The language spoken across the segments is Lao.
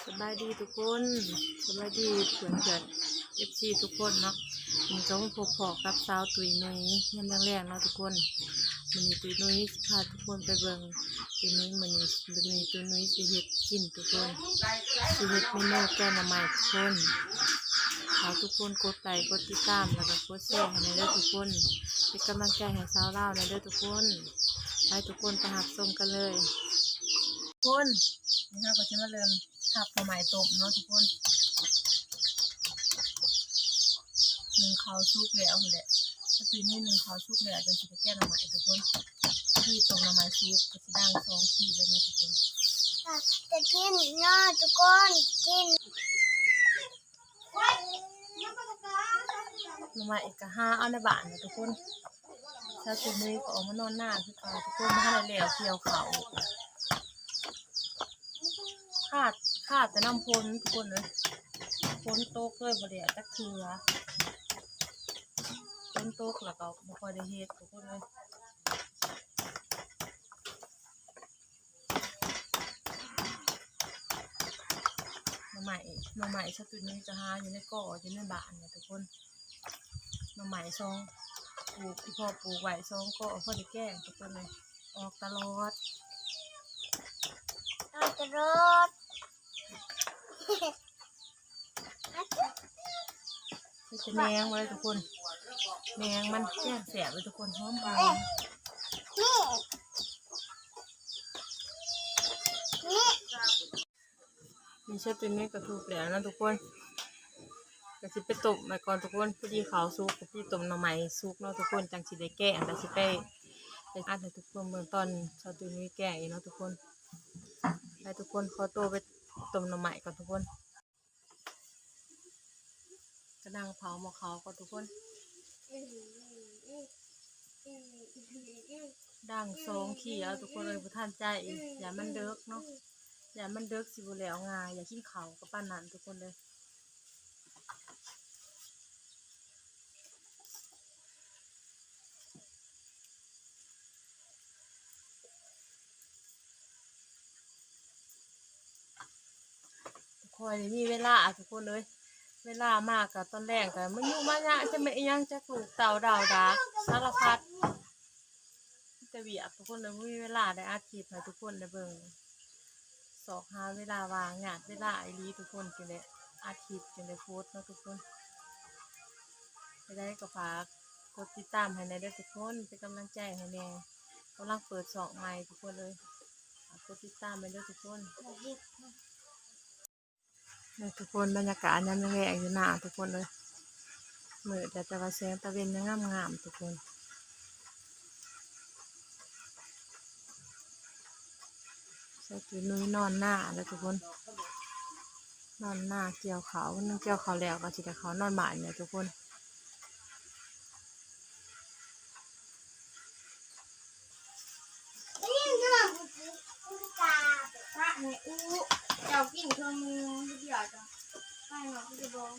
ສະບາຍດີທຸກຄົນ ສະບາຍດີເພື່ອນໆ ເອັຟຊີ ທຸກຄົນເນາະ. ມື້ນີ້ກໍມາພົບພໍ້ກັບສາວຕຸ້ຍນຸ້ຍຍາມແລງໆເນາະທຸກຄົນ. ມື້ນີ້ຕຸ້ຍນຸ້ຍຊິພາທຸກຄົນໄປເບິ່ງ ຕຸ້ຍນຸ້ຍ ມື້ນີ້ ມື້ນີ້ຕຸ້ຍນຸ້ຍຊິເຮັດກິນທຸກຄົນ ຊິເຮັດເມນູແກງໜໍ່ໄມ້ທຸກຄົນ. ຝາກທຸກຄົນກົດໄລກົດຕິດຕາມ ແລ້ວກໍກົດແຊໃຫ້ແດ່ເດີທຸກຄົນ ເປັນກຳລັງໃຈໃຫ້ສາວລາວແດ່ເດີທຸກຄົນ. ໄປທຸກຄົນໄປຮັບຊົມກັນເລີຍ. ຄົນ ນີ້ເຮົາກໍຊິມາເລີ່ມທັບໜໍ່ໄມ້ຕົ້ມເນາະທຸກຄົນ. ໜຶ້ງເຂົ້າສຸກແລ້ວພຸ້ນແຫຼະ ສາວຕຸ້ຍນຸ້ຍໜຶ້ງເຂົ້າສຸກແລ້ວ ຈັ່ງຊິໄປແກງໜໍ່ໄມ້ທຸກຄົນ. ຄືຕົ້ມໜໍ່ໄມ້ສຸກ ກໍຊິດັງສອງຄີເລີຍເນາະທຸກຄົນ. ຈະກິນເນາະທຸກຄົນ ກິນ. ໜໍ່ໄມ້ກໍຫາເອົາໃນບ້ານແຫຼະທຸກຄົນ. ສາວຕຸ້ຍນຸ້ຍກໍອອກມານອນນາຄືເກົ່າທຸກຄົນ ບໍ່ທັນໄດ້ແລ້ວກ່ຽວເຂົ້າ. ຂາດ ຂາດແຕ່ນ້ຳຝົນທຸກຄົນເອີຍ ຝົນຕົກເລີຍບໍ່ໄດ້ຈັກເທື່ອ. ຝົນຕົກແລ້ວກໍບໍ່ຄ່ອຍໄດ້ເຮັດທຸກຄົນເອີຍ. ໜໍ່ໄມ້ ໜໍ່ໄມ້ສາວຕຸ້ຍນຸ້ຍຈະຫາຢູ່ໃນກໍ ຢູ່ໃນບ້ານນີ້ທຸກຄົນ. ໜໍ່ໄມ້ສອງ ປູກ ອີ່ພໍ່ປູກໄວ້ສອງກໍ ພໍໄດ້ແກງທຸກຄົນເອີຍ. ອອກຕະຫຼອດ ອອກຕະຫຼອດ. ເຮັດແຕ່ແໜງເລີຍທຸກຄົນ ແໜງມັນແກງແຊບເລີຍທຸກຄົນ ຫອມໆ. ນີ້ ນີ້ ນີ້ ສາວຕຸ້ຍນຸ້ຍກໍທຸບແລ້ວນະທຸກຄົນ ກໍຊິໄປຕົ້ມໄວ້ກ່ອນທຸກຄົນ. ພໍດີເຂົ້າສຸກ ພໍດີຕົ້ມໜໍ່ໄມ້ສຸກເນາະທຸກຄົນ ຈັ່ງຊິໄດ້ແກງ ແລ້ວຊິໄປ ໄປອັດໃຫ້ທຸກຄົນເບິ່ງຕອນສາວຕຸ້ຍນຸ້ຍແກງອີກເນາະທຸກຄົນ. ໄປທຸກຄົນ ຂໍໂຕໄປຕົ້ມໜໍ່ໄມ້ກ່ອນທຸກຄົນ. ກະນັ່ງເຜົາໝໍ້ເຂົ້າກ່ອນທຸກຄົນ ດັງສອງຄີເອົາທຸກຄົນເອີຍ ບໍ່ທັນໃຈ ຢ້ານມັນເດິກເນາະ ຢ້ານມັນເດິກຊິບໍ່ແລ້ວງ່າຍ ຢາກກິນເຂົ້າກໍປານນັ້ນທຸກຄົນເອີຍ. ບໍ່ຄ່ອຍໄດ້ມີເວລາທຸກຄົນເອີຍ ເວລາມາກໍຕອນແລງກໍມາຫຍຸ້ງມາຍາກ ຈະແມ່ນອີ່ຫຍັງ ຈັກລູກເຕົ້າດາວດາກ ສາລະພັດ ມີແຕ່ວຽກທຸກຄົນເອີຍ ບໍ່ມີເວລາໄດ້ອັດຄລິບໃຫ້ທຸກຄົນໄດ້ເບິ່ງ. ຊອກຫາເວລາວ່າງ ຍາດເວລາອີ່ຫຼີທຸກຄົນ ຈຶ່ງໄດ້ອັດຄລິບ ຈຶ່ງໄດ້ໂພສເນາະທຸກຄົນ. ຈັ່ງໃດກໍຝາກກົດຕິດຕາມໃຫ້ແດ່ເດີທຸກຄົນ ເປັນກຳລັງໃຈໃຫ້ແດ່ ກຳລັງເປີດຊ່ອງໃໝ່ທຸກຄົນເອີຍ ຝາກກົດຕິດຕາມໃຫ້ເດີທຸກຄົນ. ນີ້ທຸກຄົນ ບັນຍາກາດຍາມແລງໆຢູ່ນາທຸກຄົນເອີຍ ມືດແລ້ວ ແຕ່ວ່າແສງຕາເວັນຍັງງາມໆທຸກຄົນ. ສາວຕຸ້ຍນຸ້ຍນອນນາແລ້ວທຸກຄົນ ນອນນາກ່ຽວເຂົ້າ ນາກ່ຽວເຂົ້າແລ້ວກໍຊິໄດ້ເຂົ້ານອນບ້ານແລ້ວທຸກຄົນ. ເຈົ້າກິນເຄິ່ງໜຶ່ງເທື່ອຈ້ະ ໄປເນາະ ຄືບໍ່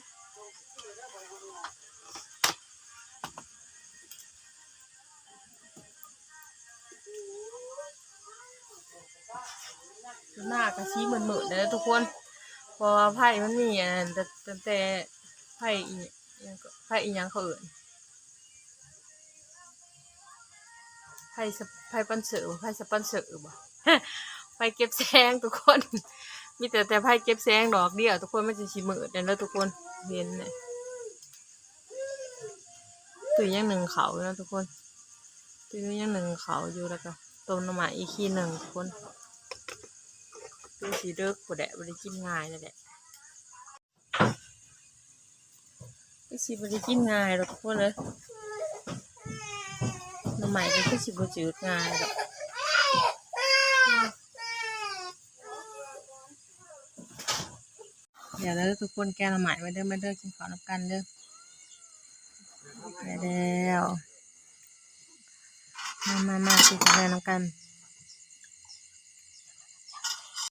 ນາກະຊິມືດໆເດີທຸກຄົນ ເພາະວ່າໄຟມັນມີອັນນັ້ນ ຕັ້ງແຕ່ໄຟອີ່ຫຍັງ ໄຟອີ່ຫຍັງເຂົາເອີ້ນ ໄຟສະ ໄຟສະປອນເຊີ ໄຟສະປອນເຊີບໍ ໄຟເກັບແສງທຸກຄົນ ມີແຕ່ ແຕ່ໄຟເກັບແສງດອກດຽວທຸກຄົນ ມັນຈຶ່ງຊິມືດແນ່ເດີທຸກຄົນ ເຫັນແນ່. ຕຸ້ຍຍັງໜຶ້ງເຂົ້າຢູ່ເນາະທຸກຄົນ ຕຸ້ຍຍັງໜຶ້ງເຂົ້າຢູ່ ແລ້ວກໍຕົ້ມໜໍ່ໄມ້ອີກຄີໜຶ່ງທຸກຄົນ. ຄືຊິເດິກພຸ້ນແຫຼະ ບໍ່ໄດ້ກິນງ່າຍແລ້ວແຫຼະ ຄືຊິບໍ່ໄດ້ກິນງ່າຍດອກທຸກຄົນເອີຍ ໜໍ່ໄມ້ກໍຄືຊິບໍ່ຈືດງ່າຍດອກ. ດຽວເດີທຸກຄົນ ແກງໜໍ່ໄມ້ ມາເດີ ມາເດີ ກິນເຂົ້ານຳກັນເດີ. ໄດ້ແລ້ວ ມາ ມາ ມາ ກິນເຂົ້ານຳກັນ.